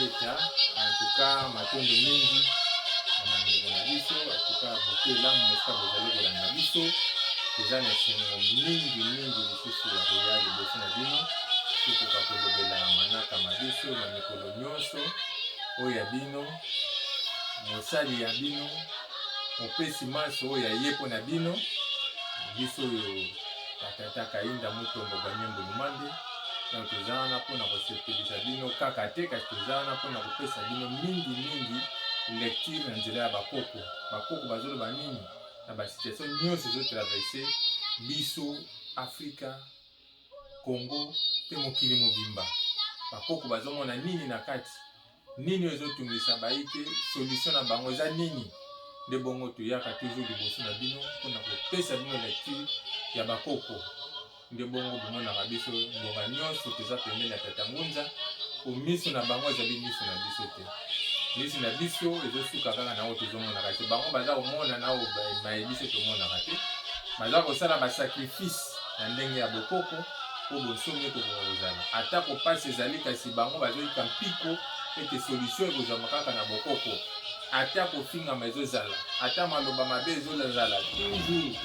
Ingeta, en tout cas matondo mingi na bandeko na biso, en tout cas butu elamu esika bozali kolanda biso. Toza na esengo mingi mingi lisusu ya koya liboso na bino tokoka kolobela manaka ma biso na mikolo nyonso oyo ya bino, mosali ya bino, mopesi manso oyo ya ye mpo na bino, biso oyo batata Kayinda Mutombo Banyembo Lumande. Donc toza wana mpo na kosepelisa bino kaka te, kasi toza wana mpo na kopesa bino mingi mingi lecture na nzela ya bakoko. Bakoko bazoloba nini na ba situation nyonso ezotraverse biso Afrika, Congo mpe mokili mobimba. Bakoko bazomona nini na kati, nini oyo ezotungisa bayike, solution na bango eza nini? Nde bongo toyaka toujours liboso na bino mpo na kopesa bino lecture ya bakoko. Nde bongo bomonaka biso ngonga nyonso toza pembeni ya Tata Ngunza, po miso na bango ezali miso na biso te. Miso na biso ezosuka kaka na oyo tozomona, kasi bango baza komona na oyo maye biso tomonaka te. Baza kosala ba sacrifice na ndenge ya bokoko po bonsomi ekokoka kozala. Atako pasi ezali, kasi bango bazoyika mpiko ete solution ekozwama kaka na bokoko. Ata kofingama ezozala, ata maloba mabe ezozala, toujours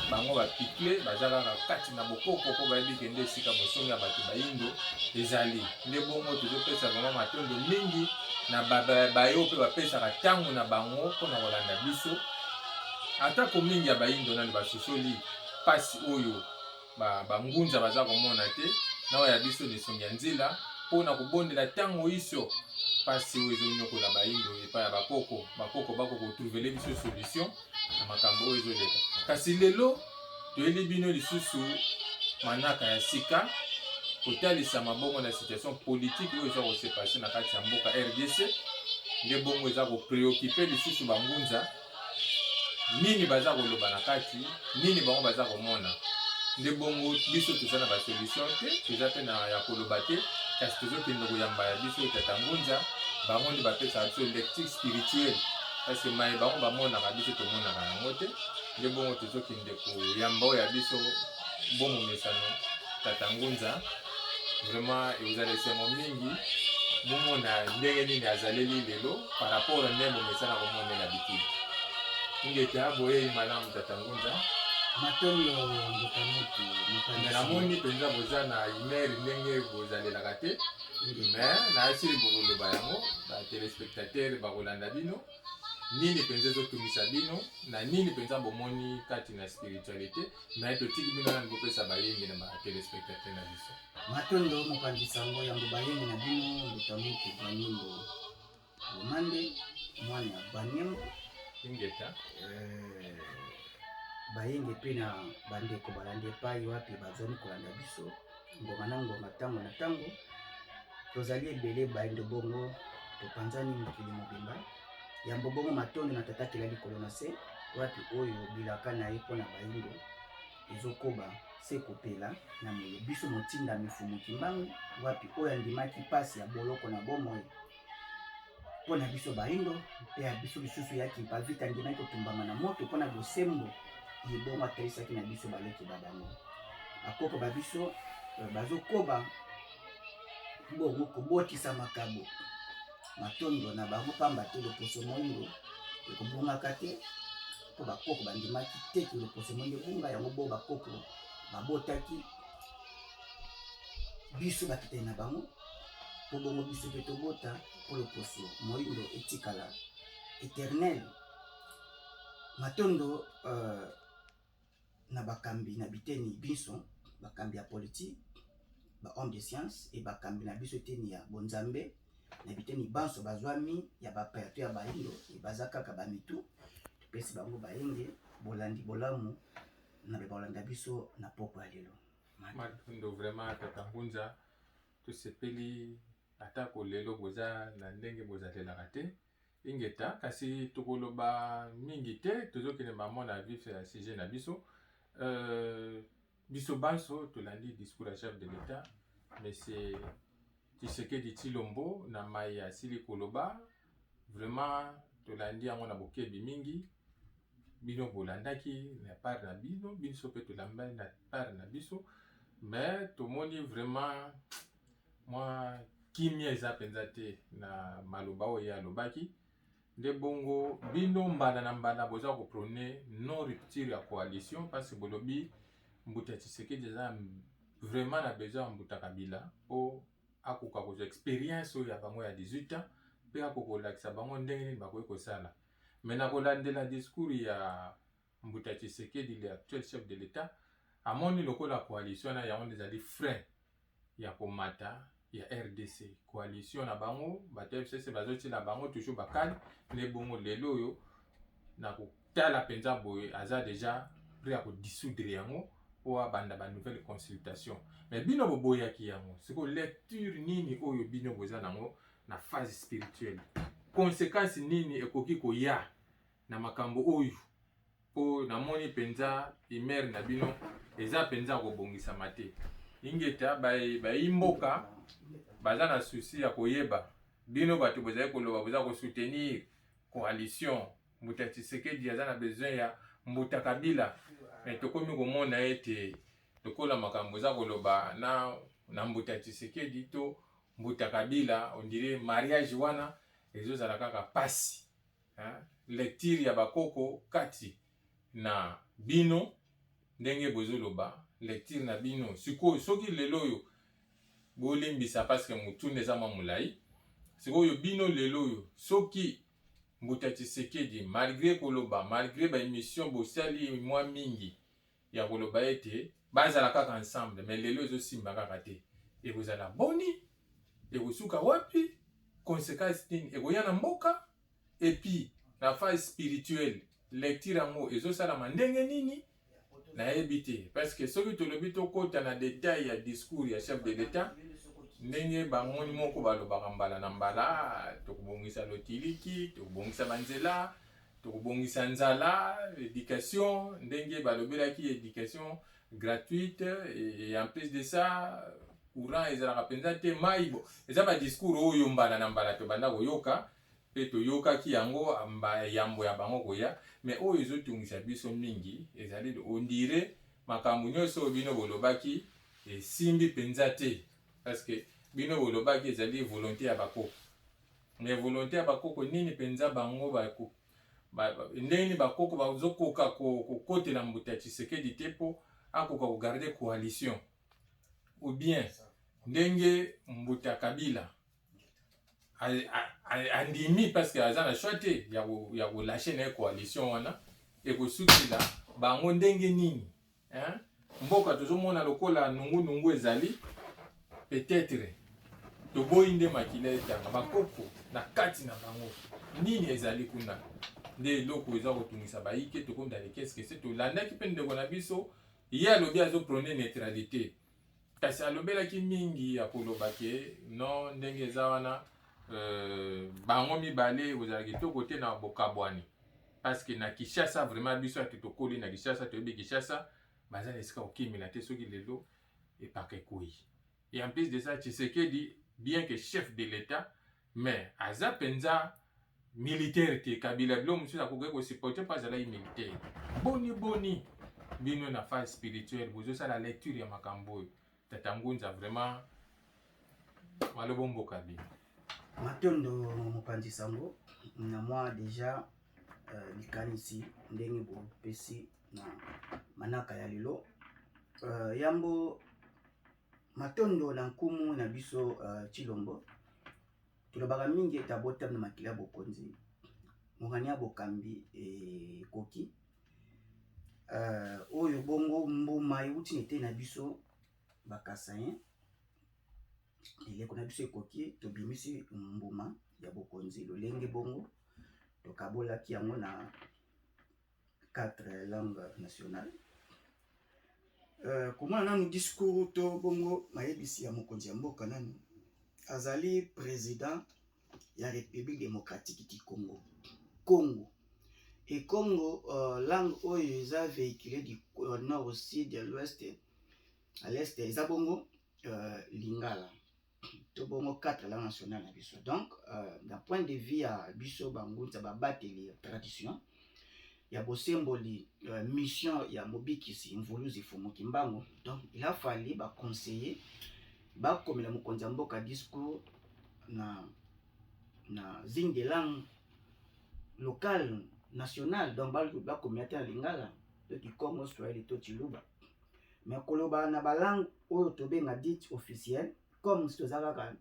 bango ba picle baza kaka kati na bokoko mpo bayebi ke nde esika bonsomi ya bato bayindo ezali. Nde bongo tozopesa vraiment matondo mingi na baye mpe bapesaka ntango na bango mpo na kolanda biso. Atako mingi ya bayindo nanu basosoli mpasi oyo bangunza baza komona te, na oyo ya biso na esongi ya nzela mpo na kobondela ntango iso mpasi oyo ezonyokola bayindo epai ya bakoko. Bakoko bakokotruvele biso solution na makambo oyo ezoleka. Kasi lelo toyeli bino lisusu manaka ya sika kotalisa mabongo na situation politique oyo eza kose passer na kati ya mboka RDC. Nde bongo eza kopreoccupe lisusu bangunza, nini baza koloba na kati, nini bango baza komona. Nde bongo biso toza na basolution te, toza mpe na ya koloba te, kasi tozokende koyamba ya biso tata ngunza. Bango nde bapesaka biso lecture spirituelle, parce que maye bango bamonaka biso tomonaka yango te. Nde bongo tozokende koyamba oyo ya biso bomomesano tata ngunza. Vraiment ekozala esengo mingi bomona ndenge nini azaleli lelo par rapport na ndenge bomesana komonela bikili. Ingeta, boyei malamu tata ngunza. Matondo mbuta mutu. Namoni mpenza boza na humeur ndenge bozalelaka te, mais nayesili bokoloba yango, ba telespectateurs bakolanda bino. Nini mpenza ezotungisa bino, na nini mpenza bomoni kati na spiritualité? Mais totiki bino nani bopesa bayenge na ba telespectateurs na biso. Matondo mopanzi sango, yambo bayenge na bino mbuta mutu Banyimbo Lumande, mwana ya Banyembo. Ingeta. Bayenge mpe na bandeko balandi epai wapi bazwami kolanda biso ngonga na ngonga, ntango na ntango. Tozali ebele bayindo, bongo topanzani mokili mobimba. Yambo bongo matondo na tata kela likolo na se, wapi oyo bilaka na ye mpo na bayindo ezokoba se kopela na moyo biso motinda mifumu Kimbangu, wapi oyo andimaki mpasi ya boloko na bomoi mpo na biso bayindo, mpe ya biso lisusu ya Kimpa Vita andimaki kotumbama na moto mpo na bosembo ye, bongo atalisaki na biso baleki ba bango bakoko ba biso bazokoba bongo kobotisa makabo. Matondo na bango, pamba te loposo moindo ekobungaka te, mpo bakoko bandimaki te ke loposo moindo ebunga. Yango bo bakoko babotaki biso bakitani na bango, mpo bongo biso mpe tobota mpo loposo moindo etikala éternel. Matondo na bakambi na biteni biso, bakambi ya politique, ba homme de science e bakambi na biso eteni ya bonzambe na biteni banso bazwami ya bapaya to ya bayindo e baza kaka bamitu. Topesi bango bayenge bolandi bolamu na be bolanda biso na poko ya lelo. Matondo vraiment tata Ngunza, tosepeli atako lelo boza na ndenge bozalelaka te. Ingeta, kasi tokoloba mingi te, tozokende bango na vif ya sujet na biso. Biso banso tolandi discours ya chef de l'État monsieur Tshisekedi Tshilombo na mai asili koloba. Vraiment tolandi yango na bokebi mingi. Bino bolandaki na part na bino, biso mpe tolambaki na part na biso, mais tomoni vraiment mwa Kimia eza mpenza te na maloba oyo ye alobaki. Nde bongo bino mbala na mbala boza koprôner non rupture ya coalition, parce que bolobi Mbuta Tshisekedi aza vraiment na besoin ya Mbuta Kabila mpo akoka kozwa expérience oyo ya bango ya 18 ans, mpe akoka kolakisa bango ndenge nini bakoki kosala. Mais na kolandela discours ya Mbuta Tshisekedi, l'actuel chef de l'État, amoni lokola coalition na yango nde ezali frein ya komata ya RDC. Coalition na bango, bato ya FCC bazotiela bango toujours bakali. Nde bongo lelo oyo, na kotala mpenza boye, aza déjà prêt ya kodissoudre yango mpo abanda banouvelle consultation. Mais bino boboyaki yango. Sikoyo lecture nini oyo bino boza nango na phase spirituelle? Conséquence nini ekoki koya na makambo oyo? Mpo namoni mpenza humeur na bino eza mpenza kobongisama te. Ingeta, bayi mboka baza na souci ya koyeba, bino bato bozali koloba boza kosoutenir coalition, Mbuta Tshisekedi aza na besoin ya Mbuta Kabila, mais tokomi komona ete lokola makambo eza koloba na Mbuta Tshisekedi to Mbuta Kabila, on dirait mariage wana ezozala kaka pasi. Lecture ya bakoko kati na bino, ndenge bozoloba, lecture na bino sikoyo, soki lelo oyo, bolimbisa parce que motuna eza mwa molai, sikoyo bino lelo oyo, soki Mbuta Tshisekedi, malgré koloba, malgré baémission bosali mwa mingi ya koloba ete bazala kaka ensemble, mais lelo ezosimba kaka te, ekozala boni? Ekosuka wapi? Conséquence nini ekoya na mboka? Et puis na phase spirituelle, lecture yango ezosalama ndenge nini? Nayebi te, parce que soki tolobi tokɔta na détail ya discours ya chef de l'État, ndenge bangoni moko balobaka mbala na mbala, tokobongisa lotiliki, tokobongisa banzela, tokobongisa nzala, éducation, ndenge balobelaki éducation gratuite, et en plus de ça courant ezalaka mpenza te, mai bo eza badiscours oyo mbala na mbala tobanda koyoka mpe toyokaki yango yambo ya bango koya. Mais oyo ezotungisa biso mingi ezali, on dirait makambo nyonso oyo bino bolobaki esimbi mpenza te, parce que bino bolobaki ezali volonté ya bakoko. Mais volonté ya bakoko nini mpenza? Bango ndenge nini bakoko bazokoka kokotela Mbuta Tshisekedi te mpo akoka kogarder coalition? Ou bien ndenge Mbuta Kabila andimi, parce que aza na choix te ya kolâcher na ye coalition wana, ekosukila bango ndenge nini, hein? Mboka tozomona lokola nungunungu ezali, peut-être toboyi nde makila etanga. Bakoko na kati na bango, nini ezali kuna nde eloko eza kotungisa bayike? Tokondana keske tolandaki mpe ndeko na biso, ye alobi azoprôner neutralité, kasi alobelaki mingi ya koloba ke non, ndenge eza wana, bango mibale ekozala kitoko te na bokabwani, parce que na Kinshasa vraiment, biso ate tokoli na Kinshasa, toyebi Kinshasa, baza na esika kokimela te soki lelo epaka ekoyi. Et en plus de ça, Tshisekedi, bien que chef de l'État, mais aza mpenza militaire te. Kabila, biloko mosusu akoki kosupporter mpo azalaki militaire. Boni boni bino na phase spirituelle bozosala lecture ya makambo oyo, tata Ngunza? Vraiment, malobo mboka bino. Matondo, mopanzi sango. Na mwa déjà likanisi ndenge bopesi na manaka ya lelo, yambo matondo na nkumu na biso Tshilombo. Tolobaka mingi ete abotami na makila ya bokonzi, mongani ya bokambi ekoki oyo bongo mbuma euti na ete na biso bakasaïens. Eleko na biso ekoki, tobimisi mbuma ya bokonzi lolenge bongo tokabolaki yango na quatre langues nationales. Komona nanu discours to bongo mayebisi ya mokonzi ya mboka, nanu azali président ya République démocratique du Congo, Congo et Congo, langue oyo eza véhiculé du nord au sud, à l'ouest, à l'est, eza bongo lingala to bongo quatre langues nationales na biso. Donc d'un point de vue ya biso bangunza, babateli ya tradition ya bosemboli, mission ya mobikisi Mvuluzi Fumu Kimbangu, donc il a fallu baconseiller bakomela mokonzi ya mboka discours. na zing de langue locale nationale, donc bakomela te na lingala to kikongo, swahili to tshiluba, mais koloba na balangue oyo tobenga dite officielle, comme si toza kaka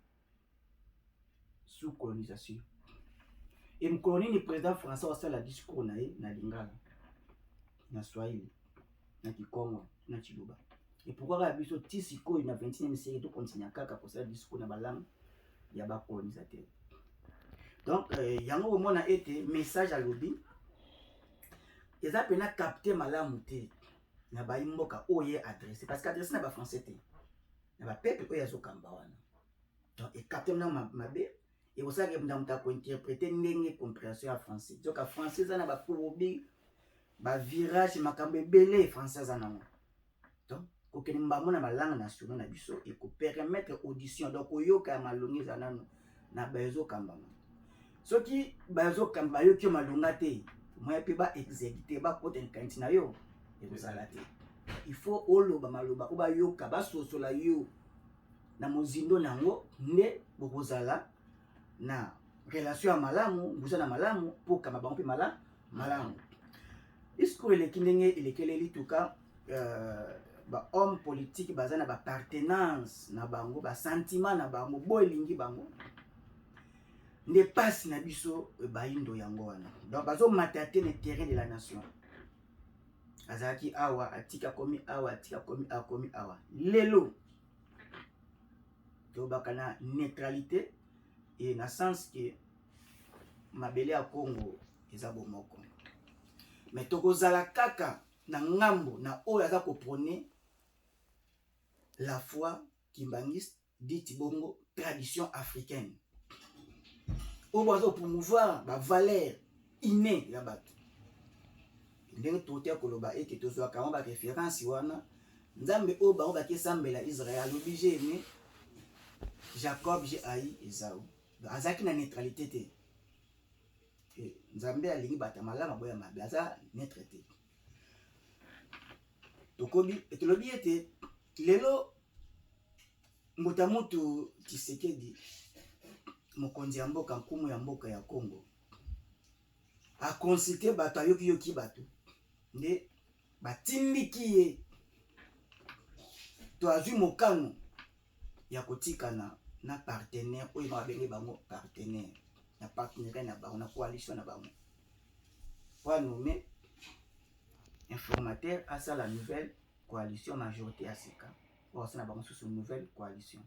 sous colonisation. E mokolo nini président français asala discours na ye na lingala, na swahili, na kikongo, na tshiluba? Et pourquoi kaka biso ti sikoyo na 21e siècle tokontinua kaka kosala discours na balangue ya bacolonisateur? Donc yango komona ete message alobi eza mpena capte malamu te na bayi mboka oyo ye adresse, parce que adresse na bafrançais te, na bapeuple oyo azokamba wana. Donc ecapte na mabe, ekosalaka na moto akointerprete ndenge compréhension ya français. Zoka français eza na bakobi, bavirage, makambo ebele français aza nango. Donc kokende mbango na balangue nationale na biso ekopermettre audition, donc koyoka ya malongi eza nano na bazokambama. Soki bazokamba bayoki yo malonga te, moya mpe baexécute, bakota likanisi na yo ekozala te. Il faut oloba maloba oyo bayoka, basosola yo na mozindo na yango, nde bokozala na relation ya malamu, nguza na malamu mpo okamba bango mpe malamu. Discours eleki ndenge elekeleli tuka bahomme politique baza na baappartenance na bango, basentiment na bango, bo elingi bango nde mpasi na biso bayindo yango wana. Donc bazomata te na terrain de la nation. Azalaki awa, atika, akomi awa, atika, akomi, akomi awa. Lelo tobaka na neutralité e na sens ke mabele ya Congo eza bomoko, mais tokozala kaka na ngambo na oyo aza koprôner la foi kimbangiste, dite bongo tradition africaine, oyo baza kopromouvoir bavaleur inné ya bato. Ndenge tote koloba ete tozwaka yango baréférence wana, Nzambe oyo bango bakesambela, Israel, alobi: "J'ai aimé Jacob, j'ai haï Esau." Azalaki na neutralité te. Nzambe alingi bato malamu, aboya mabe, aza neutre te. Tokobi, tolobi ete lelo mbuta mutu Tshisekedi, mokonzi ya mboka, nkumu ya mboka ya Congo, aconsulte bato, ayokiyoki bato, nde batindiki ye to azwi mokano ya kotikana na partenaire oyo babenge bango partenaire, na partenariat na bango, na coalition na bango, po anommer informateur, asala nouvelle coalition, majorité ya sika oyo asala bango susu nouvelle coalition.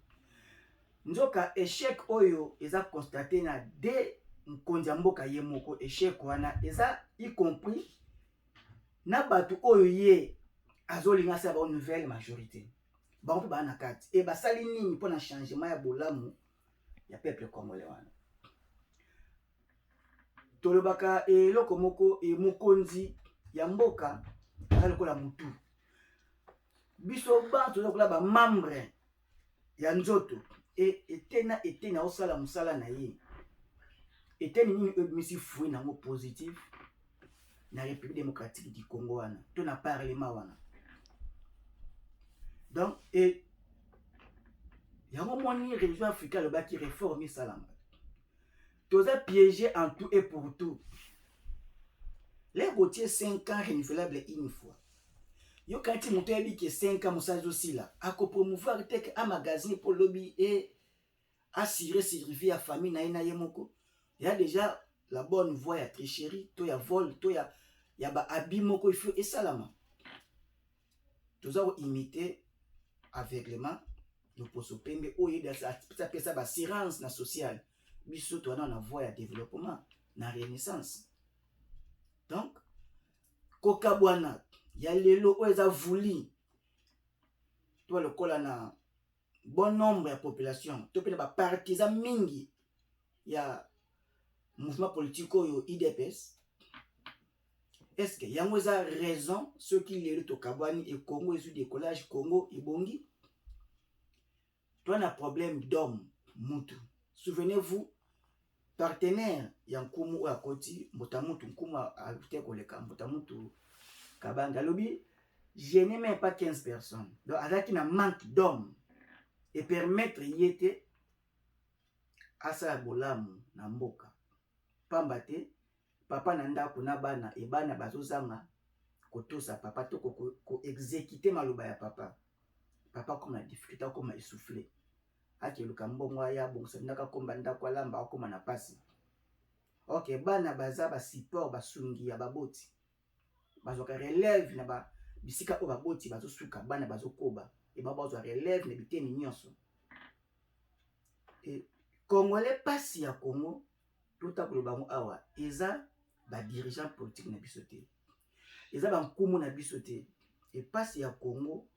Nzoka échec oyo eza constate na de mokonzi ya mboka ye moko, échec wana eza y compris na bato oyo ye azolinga asala bango nouvelle majorité. Bango mpe baa na kati e basali nini mpona changement ya bolamu ya peuple congolais wana? Tolobaka eloko moko e, mokonzi ya mboka aza lokola motu, biso banso toza lokola bamembre ya nzoto. E etena eteni aosala mosala na ye, eteni nini oyo ebimisi fruit nango positif na République démocratique du Congo wana to na parlement wana? Donc e yango moni région africaine alobaki réforme esalama. Toza piégé en tout et pour tout. Lere botie 5 ans renouvelable une fois, yoka nti moto ayebi ke 5 ans mosala ezosila, akopromouvoir te ke amagazine mpo lobi e assurer survie ya famille na ye na ye moko. Ya déjà la bonne voie ya tricherie to ya vol to ya baabi moko il faut esalama. Toza koimiter aveuglement loposo pembe oyo yebi apesa baassurance na sociale. Biso towana na voie ya développement, na renaissance. Donc kokabwana ya lelo oyo eza voulu to lokola na bon nombre ya population to mpe na bapartisan mingi ya mouvement politique oyo UDPS, est ce que yango eza raison? Soki lelo tokabwani e Congo ezwi décollage, Congo ebongi, toa na problème d'homme, mutu. Souvenez-vous, partenaire ya nkumu oyo akoti mbuta mutu, nkumu te koleka mbuta mutu Kabanga, alobi: "Je n'ai même pas 15 personnes." Donc azalaki na manque d'homme e permettre ye te. asala bolamu na mboka pamba te papa na ndako na bana e bana bazozanga kotosa papa to koexécute ko maloba ya papa. Papa akoma na difficulté, akoma essoufflé, akeluka mbongo aya abongisa ndako, akomba ndako, alamba, akoma na pasi. Ok, bana baza ba support, basungi ya baboti, bazwaka relève na ba bisika oyo baboti bazosuka, bana bazokoba e bao bazwa relève na biteni nyonso. E congolais, pasi ya Congo, tota koloba yango awa, eza ba dirigeant politique na biso te, eza bankumu na biso te. Epasi ya Congo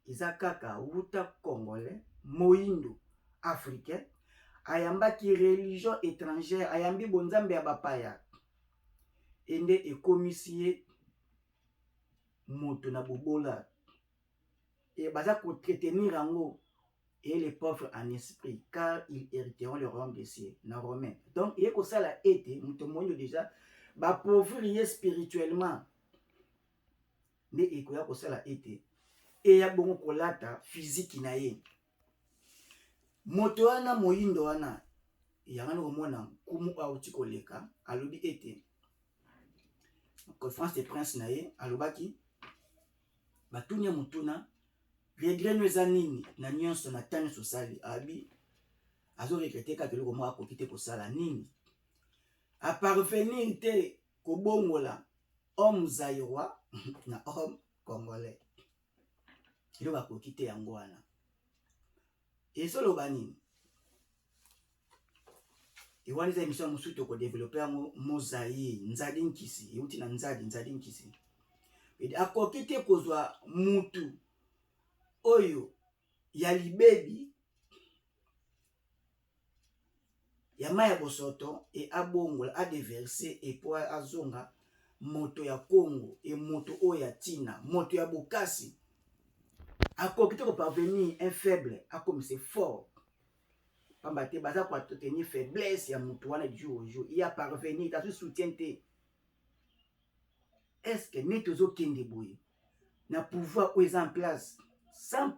eza kaka wuta congolais moyindo africain ayambaki religion étrangère, ayambi bonzambe ya bapaya, ende ekomisi ye moto na bobola e baza koentretenir yango. Et les pauvres en esprit, car ils hériteront le royaume des cieux, na Romain. Donc eye kosala ete moto moyindo déjà bapauvrir ye spirituellement, nde ekoya kosala ete eya bongo kolata physique na ye moto wana moyindo wana. Yango nde komona nkumu auti koleka alobi ete conférence de presse na ye, alobaki, batuni ye motuna: regret no eza nini na nyonso na ntango nyonso osali? Abi azoregretter kaka eloko moko, akoki te kosala nini, aparvenir te kobongola homme zaïrois na homme congolais. Eloko akoki te yango wana. Ezoloba nini? Ewana eza émission mosusu, tokodévelopper yango. Mozai nzadi nkisi euti na nzadi, nzadi nkisi. Akoki te kozwa mutu oyo ya libebi ya mai ya bosoto e abongola, adéverser epo azonga moto ya Kongo e moto oyo ya ntina, moto ya bokasi. Akoki te koparvenir un faible akomisa fort, pamba te baza koentretenir faiblesse ya moto wana jour au jour. Ye aparvenir, azwi soutien te. Est ce que neti ozokende boye na pouvoir oyo eza en place 100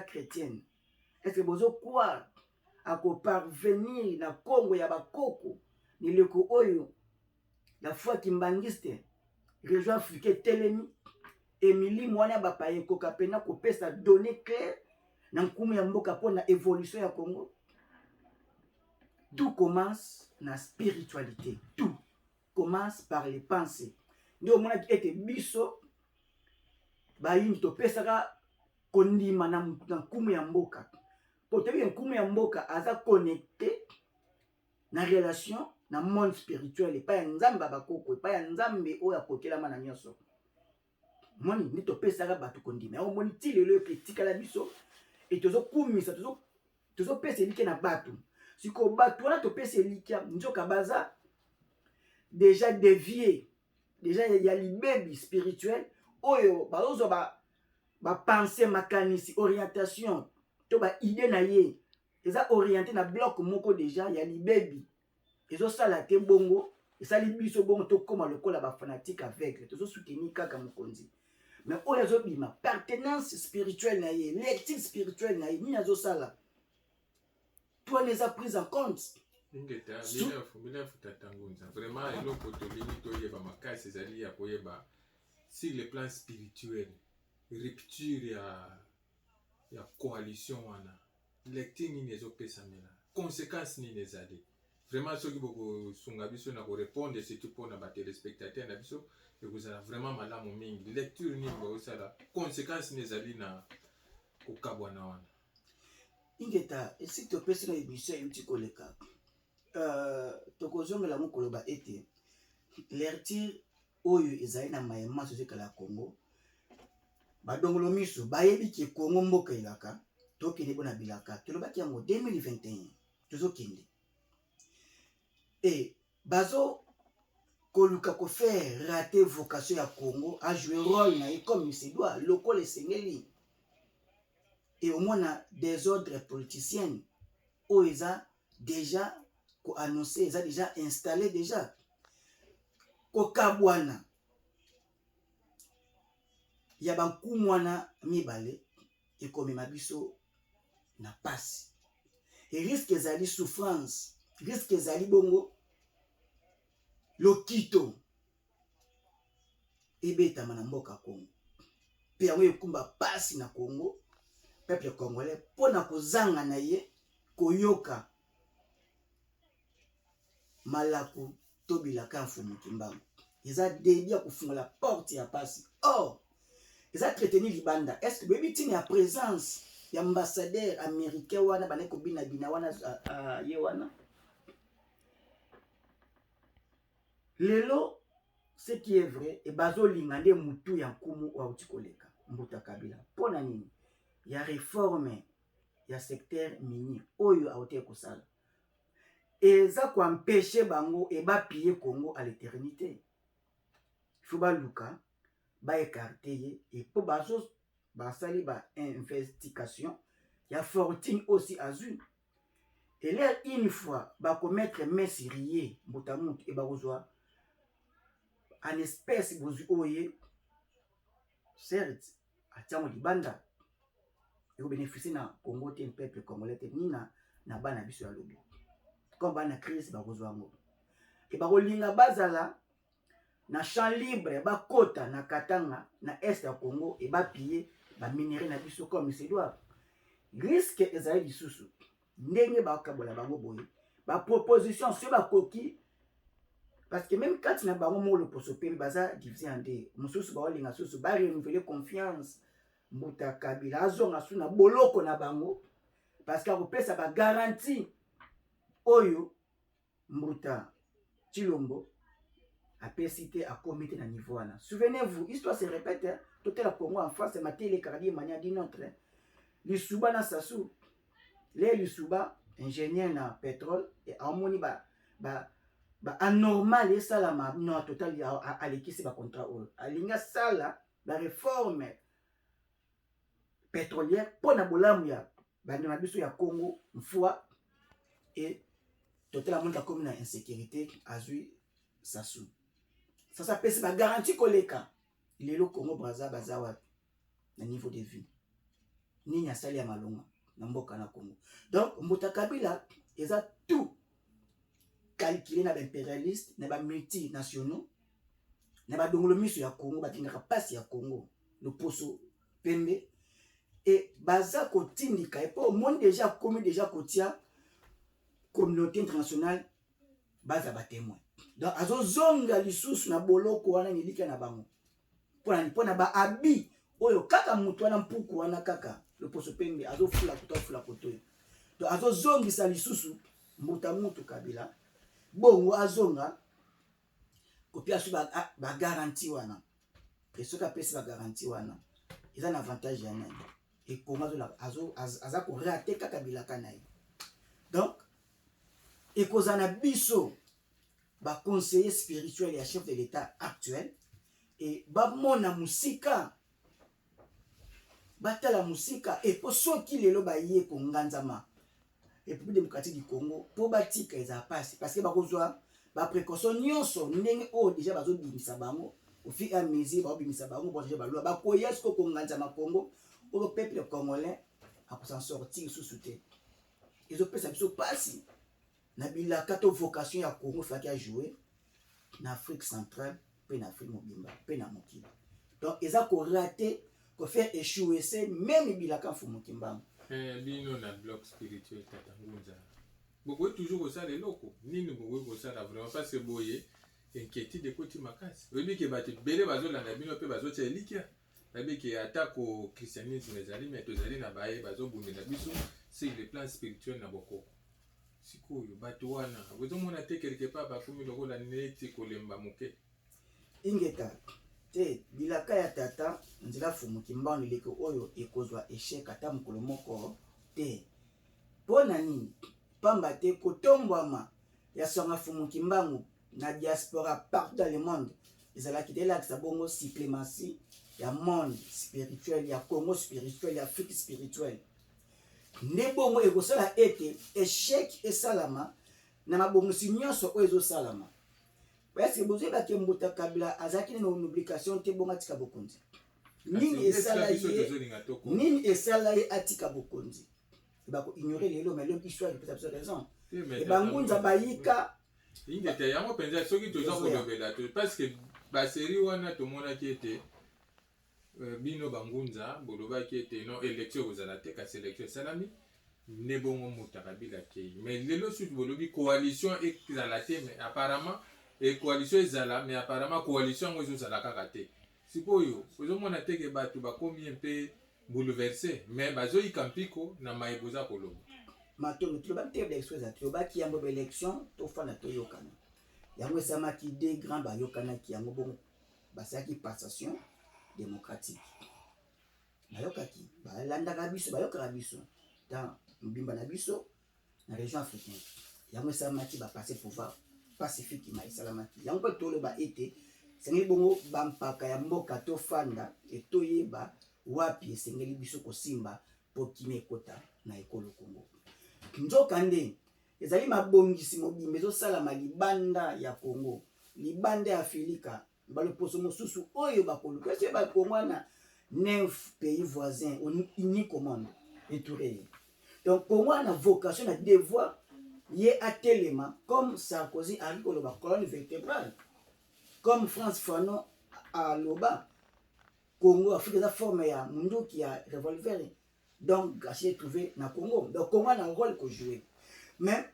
chrétienne, est ce que bozocroire akoparvenir na Kongo ya bakoko mileko oyo la foi kimbangiste, région africain etelemi e milimo wana ya bapaya ekoka mpena kopesa données claire na nkumu ya mboka mpo na évolution ya Congo? Tout commence na spiritualité, tout commence par les pensées. Nde omonaki ete biso bayindi topesaka kondima na nkumu ya mboka, po toyebi nkumu ya mboka aza connecté na relation na monde spirituel, epai ya Nzambe ya bakoko, epai ya Nzambe oyo akokelama na nyonso. Moni nde topesaka bato kondima yango. Moni ti lelo epe etikala biso e tozokumisa, tozopesa elikya na bato. Sikoyo bato wana topesa elikya, nzoka baza déjà dévié, déjà ya libebi spirituel oyo bazozwa bapense, makanisi, orientation to baidées na ye eza orienté na bloc moko déjà ya libebi. Ezosala te bongo, esali biso bongo tokóma lokola bafanatique aveugle, tozosoutenir kaka mokonzi. Mais oyo azobima, appartenance spirituelle na ye, lecture spirituelle na ye, nini azosala to wana eza prise en compte. Ingeta milefu tatangunza. Vraiment, eloko tolingi toyeba makasi ezali ya koyeba sur le plan spirituel, rupture ya coalition wana, lecture nini ezopesamela, conséquence nini ezali. Vraiment, soki bokosunga biso na korépondre, surtout mpona batéléspectateur na biso, ekozala vraiment malamu mingi. Lecture nini bozosala, conséquence nini ezali na kokabwana wana? Ingeta, esi topesi na émission euti koleka, tokozongela yango koloba ete lecture oyo ezali na mayema tozekala ya Congo. Badongolo miso bayebi ke Congo mboka elaka, tokende mpona bilaka. Tolobaki yango 2021, tozokende e bazo koluka kofaire rater vocation ya Congo ajouer rôle na ye comme il se doit, lokola esengeli. E omona désordre politicienne oyo eza déjà koannonce, eza déjà installé, déjà kokabwana ya bankumu wana mibale ekomema biso na pasi e risque ezali souffrance. Risque ezali bongo lokito ebetama na mboka Congo mpe yango ekumba pasi na Congo peuple congolais mpo na kozanga na ye koyoka malako to bilaka ya Mfumu Kimbangu. Eza debut ya kofungola porte ya pasi. Or eza traiteni libanda. Est ce que boyebi ntina ya présence ya ambassadeur américain wana bandaki kobina bina wana ye wana? Lelo ce qui est vrai e bazolinga nde mutu ya nkumu oyo auti koleka Mbuta Kabila mpo na nini ya reforme ya secteur minier oyo auti kosala eza ko empêcher bango e ba piller Congo à l'éternité. Il faut baluka ba écarter ye et po bazo basali ba investigation ya fortune aussi azui et leur une fois bako mettre main sur ye mbuta mutu e bakozwa en espèce bozwi oyo ye certes atiango libanda ekobénéficie na Congo te, peuple congolais te, ni na bana biso ya lobi. Comme bana crise bakozwa yango e bakolinga bazala na champ libre, bakota na Katanga na est ya Congo e bapiller baminerais na biso comme se doit. Risque ezali lisusu ndenge bakabola bango boye baproposition soki bakoki, parce que même kati na bango moko loposo pembe baza divisé en deux. Mosusu baolinga susu barenouveler confiance Mbuta Kabila azonga su na boloko na bango, parce que akopesa bagarantie oyo Mbuta Tshilombo apesi te, akomi te na niveau wana. Souvenez-vous, histoire se répète, hein? Totela Congo en face matele ekaka mania di notre, hein? Lisuba na Sassou le Lisuba ingénieur na pétrole e amoni ba anormal esalama no total alekisi bacontrat oyo alingi asala baréforme pétrolière mpo na bolamu ya bandeko na biso ya Congo mfua e total amoni akomi na insécurité, azwi Sassou. Sassou apesi bagarantie koleka. Lelo Congo Braza baza wapi na niveau de vie? Nini asali ya malonga na mboka na Congo? Donc Mbuta Kabila eza tout calculé na baimpérialiste, na bamultinationaux, na badongolo miso ya Congo bakendaka mpasi ya Congo loposo pembe e baza kotindika ye mpo omoni déjà akomi déjà kotia communauté internationale baza batémoin. Donc azozonga lisusu na boloko wana nelika na bango mpona baabi oyo kaka moto wana mpuku wana kaka loposo pembe azofula koto afula koto oyo. Donc azozongisa lisusu mbuta mutu Kabila bongo azonga kopia so bagarantie wana. E soki apesi bagarantie wana, eza na avantage ya nani? Ekongo aza korater kaka bilaka na ye. Donc ekozala na biso baconseiller spirituel ya chef de l'État actuel e bamona mosika, batala mosika e mpo soki lelo baye konganzama République démocratique du Congo mpo batika ezala mpasi, parce que bakozwa baprécaution nyonso ndenge oyo déjà bazobimisa bango au fur et à mesure, bazobimisa bango bochanger baloi, bakoya sikoyo konganzama Congo oyo peuple congolais akosan sortir lisusu te. Ezopesa biso mpasi na bilaka to vocation ya Congo efaki ajouer na Afrique centrale mpe na Afrique mobimba mpe na mokili. Donc eza korater, kofaire échouer se même bilaka Mfumu Kimbangu. Bino na bloc spirituel, tata Ngunza, bokoki toujours kosala eloko nini? Bokoki kosala vraiment, parce que boye inquiétude ekoti makasi. Oyebi ke bato ebele bazolanda bino mpe bazotia elikya. Bayebi ke atako christianisme ezali, mais tozali na baye bazobundela biso sur le plan spirituel na bokoko. Sikoyo bato wana bozomona te quelque part bakomi lokola neti kolemba moke? Ingeta te, bilaka ya tata nzela Fumu Kimbangu eleko oyo ekozwa échec ata mokolo moko te. Mpo na nini? Pamba te kotombwama ya songa Fumu Kimbangu na diaspora partout dans le monde ezalaki te elakisa bongo suprématie ya monde spirituel ya Congo spirituel, ya Afrique spirituelle. Nde bongo ekosala ete échec esalama na mabongisi nyonso oyo ezosalama, parce que bozoyebaki Mbuta Kabila azalaki nano na obligation te bongo atika bokonzi. Nini esala ye? Nini esala ye atika bokonzi? Bako ignorer lelo, mais lobi histoire epesa biso raison. E bangunza bayika. Ingeta yango mpenza soki toza kolobela to parce que basérie wana tomonaki ete bino bangunza bolobaki ete non, élection ekozala te, kasi élection esalami nde bongo moto Kabila akei. Mais lelo suki bolobi coalition ezala te, mais apparemment e coalition ezala, mais apparemment coalition yango ezozala kaka te. Sikoyo ozomona te ke bato bakomi mpe bouleversé, mais bazoyika mpiko na maye boza koloba? Matondo, tolobaki te élection eza, tolobaki yango baélection tofanda toyokana. Yango esalamaki, deux grands bayokanaki yango bongo, basalaki passation démocratique. Bayokaki, balandaka biso, bayokaka biso dans mobimba na biso na région africaine. Yango esalamaki, bapasse pouvoir pacifiquement, esalamaki yango. Mpe toloba ete esengeli bongo bampaka ya mboka tofanda e toyeba wapi esengeli biso kosimba mpo kimia ekota na ekolo Kongo. Nzoka nde ezali mabongisi mobimba ezosalama libanda ya Kongo, libanda ya Afrika, baloposo mosusu oyo bakoluka esi bakongo wana, neuf pays voisins unique au monde entouré ye. Donc Kongo wana vocation na devoir ye atelema comme Sarkozy akoki koloba colonne vertébrale, comme Frantz Fanon aloba Congo, Afrique eza forme ya munduki ya revolver. Donc grâce trouvé na Congo. Donc Congo a un rôle kojouer, mais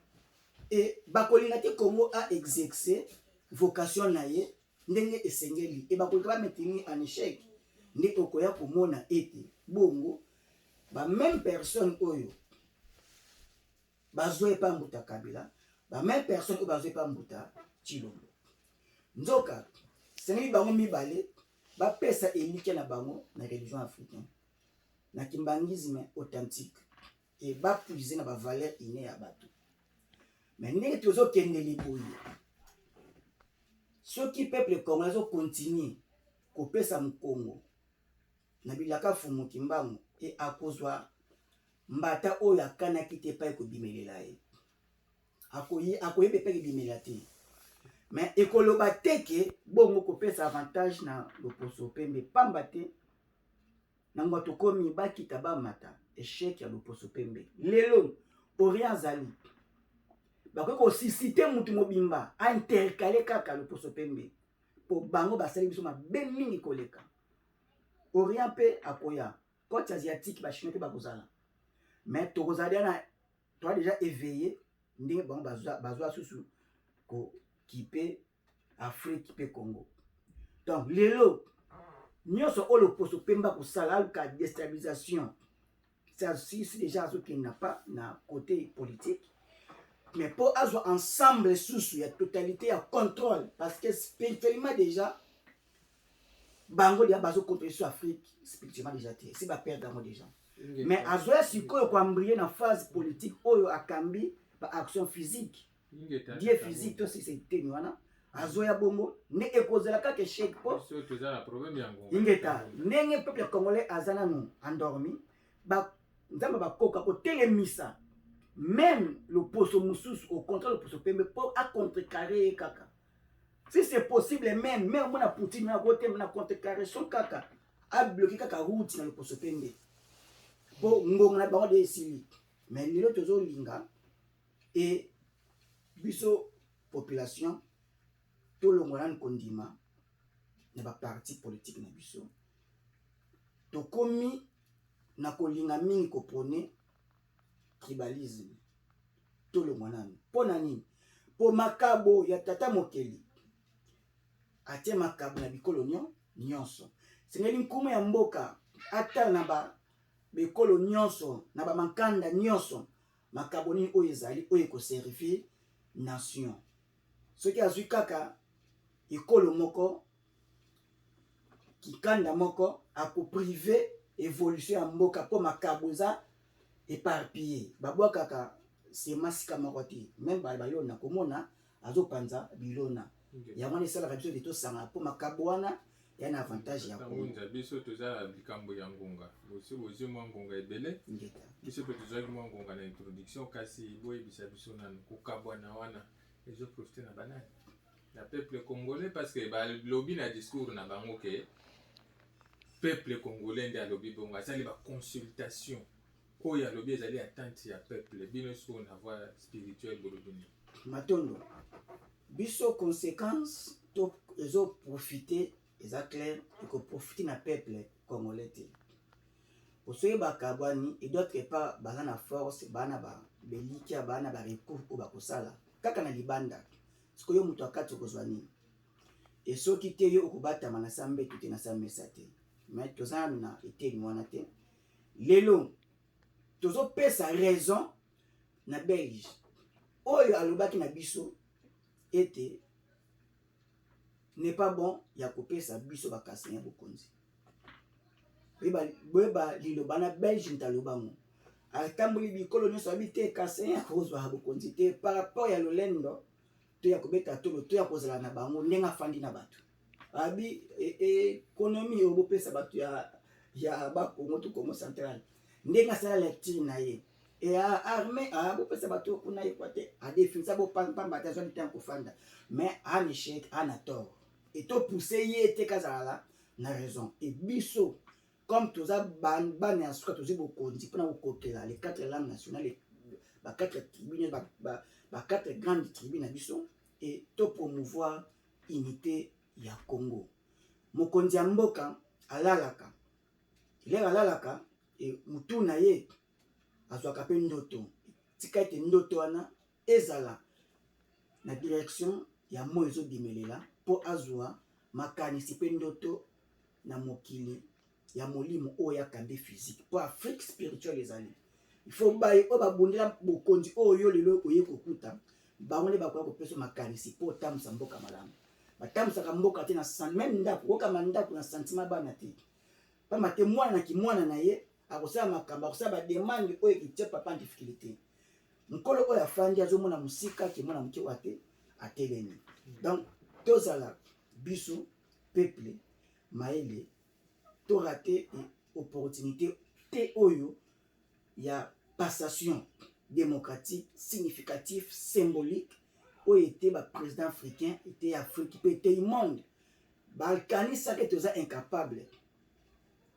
e bakolinga te Congo a exercer vocation na ye ndenge esengeli e bakolinga bamaintenir en échec. Nde okoya komona ete bongo bameme personne oyo bazwa epa mbuta Kabila, bameme personne oyo bazwa epa mbuta Tshilombo, nzoka sengeli bango mibale bapesa elikya na bango na religion africaine, na kimbanguisme authentique, e bapuise na bavaleur inné ya bato. Mais ndenge tozokendeli boye, soki peuple congolais azocontinue kopesa mokongo na bilaka Fumu Kimbangu, e akozwa mbata oyo akanaki te epai kobimelela ye, akoyeba epai kobimela te. Mais ekoloba te ke bongo kopesa avantage na loposo pembe, pamba te nango tokomi bakita bamata échec ya loposo pembe. Lelo Orient azali, bakoki kosusciter mutu mobimba aintercale kaka loposo pembe mpo bango basali biso mabe mingi koleka. Orient mpe akoya, côte asiatique, bachinois mpe bakozala, mais tokozala déjà na toa déjà éveillé ndenge bango bazwa susu kokipe Afrique mpe Congo. Donc lelo nyonso oyo loposo pembe kosala, aluka déstabilisation, si déjà azokende pa na côté politique, mais mpo azwa ensemble susu ya totalité ya contrôle, parce que spirituellement déjà bango déjà bazocontrôle sur Afrique spirituellement déjà te, si baperdre yango déjà. Mais azoya sikoyo koembrayer na phase politique oyo akambi baaction physique die physique to sisi eteni wana azoya bongo nde ekozala kaka échec mpo ingeta ndenge peuple congolais aza nanu endormi. Nzambe bakoka kotelemisa même loposo mosusu au contraire loposo pembe mpo acontrecarre ye kaka, si c'est possible. Même omona Poutine akotema na contrecarre kaka, abloke kaka route na loposo pembe mpo ngonga na bango de esili. Mais lelo tozolinga e biso population tolongwa nanu kondima na baparti politique na biso. Tokomi na kolinga mingi koprôner tribalisme. Tolongwa nanu. Mpo na nini? Mpo makabo ya tata mokeli atie makabo na bikolo nyonso. Sengeli nkumu ya mboka atala na ba bekolo nyonso, na bamankanda nyonso, makabo nini oyo ezali oyo ekoservir nation. Soki azwi kaka ekolo moko, kikanda moko, akoprive évolution ya mboka, mpo makabo eza éparpillé. Babwakaka sema sika moko te, même balona komona azopanza bilona. Yango wana esalaka biso te tosangana, mpo makabo wana ya na avantage ya Ngunza, biso toza na likambo ya ngonga. Bosi bozwi mwa ngonga ebele, biso mpe tozwaki mwa ngonga na introduction, kasi boyebisa biso nanu, kokabwana wana ezoprofite na banani? Na peuple congolais? Parce que balobi na discours na bango ke peuple congolais nde alobi bongo, asali baconsultation. Oyo alobi ezali attente ya peuple. Bino sikoyo na voie spirituelle bolobi nini? Matondo. Biso conséquence to ezo profiter, eza clair, ekoprofite na peuple congolais te. Po soki bakabwani et d'autre part baza na force, baa na ba belikia, baa na ba recours oyo bakosala kaka na libanda. Sikoyo yo moto ya kati okozwa nini? E soki te yo okobatama na sa mbetu te, na sa mesa te. Mais toza nanu na eteni wana te. Lelo tozopesa raison na Belge oyo alobaki na biso ete n'est pas bon ya kopesa biso bakasi ya bokonzi. Boyeba liloba na Belge moto aloba ngo, atamboli bikolo nyonso abi te Kasaïen akozwa bokonzi te par rapport ya lolendo to ya kobeta tolo to ya kozala na bango ndenge afandi na bato. Abi économie oyo bopesa bato ya Bakongo to Congo central, ndenge asala lecture na ye e armée bopesa bato kuna yekwa te, adefinisa bopamba te, azwaki ntango kofanda, mais en échec, ana tort e topousse ye te kazala na raison. E biso comme toza bana ya suka, tozwi bokonzi mpona kokokela les quatre langues nationales, ba quatre tribus, ba quatre grandes tribus na biso, e topromouvoir unité ya Congo. Mokonzi ya mboka alalaka, elere alalaka e mutu na ye azwaka mpe ndoto. Tika ete ndoto wana ezala na direction ya moi ezobimelela, mpo azwa makanisi mpe ndoto na mokili ya molimo oyo akambi physique, mpo Afrique spirituelle ezali. Il faut baye oyo babundela bokonzi oyo yo lelo oye kokuta bango nde bakoya kopesa makanisi mpo otambwisa mboka malamu. Batambwisaka mboka te na même ndako, kokamba ndako na sentiment bana te, pamba te mwana na kimwana na ye akosala makambo, akosala bademande oyo ekitia papa en difficulté. Nkolo oyo afandi azomona mosika, kimona moke oyo ate atelemi. Donc tozala biso peuple mayele, torater opportunité te oyo ya passation démocratique significatif, symbolique, oyo ete baprésident africain, ete Afrique mpe ete monde bakanisaki ete toza incapable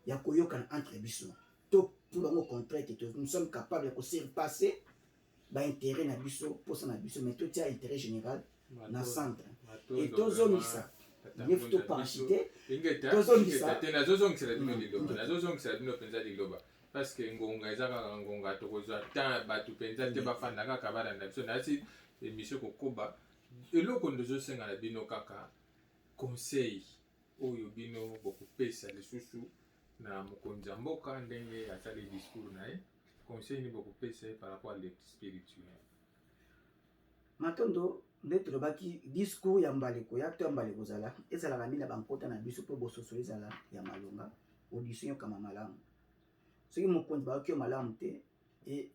ya koyokana entre biso. To pour bango contraire que nous sommes capables ya kosurpasser baintérêt na biso, mposa na biso, mais totia intérêt général na centre e tozongisa nefu toparachute. Tozongisa te, nazozongisela bino liloba, nazozongisela bino mpenza liloba, parce que ngonga eza kaka ngonga. Tokozwa temps bato mpenza te, bafanda kaka balanda biso nasi émission kokoba. Eloko nde ezosenga na bino kaka conseil oyo bino bokopesa lisusu na mokonzi ya mboka ndenge asali discours na ye, conseil nini bokopesa ye par rapport à le spirituel? Matondo. Nde tolobaki, discours ya mbala ekoya to ya mbala ekozala ezalaka mingi na bankota na biso, mpo bososo ezala ya malonga, audition yokama malamu. Soki mokonzi bayoki yo malamu te e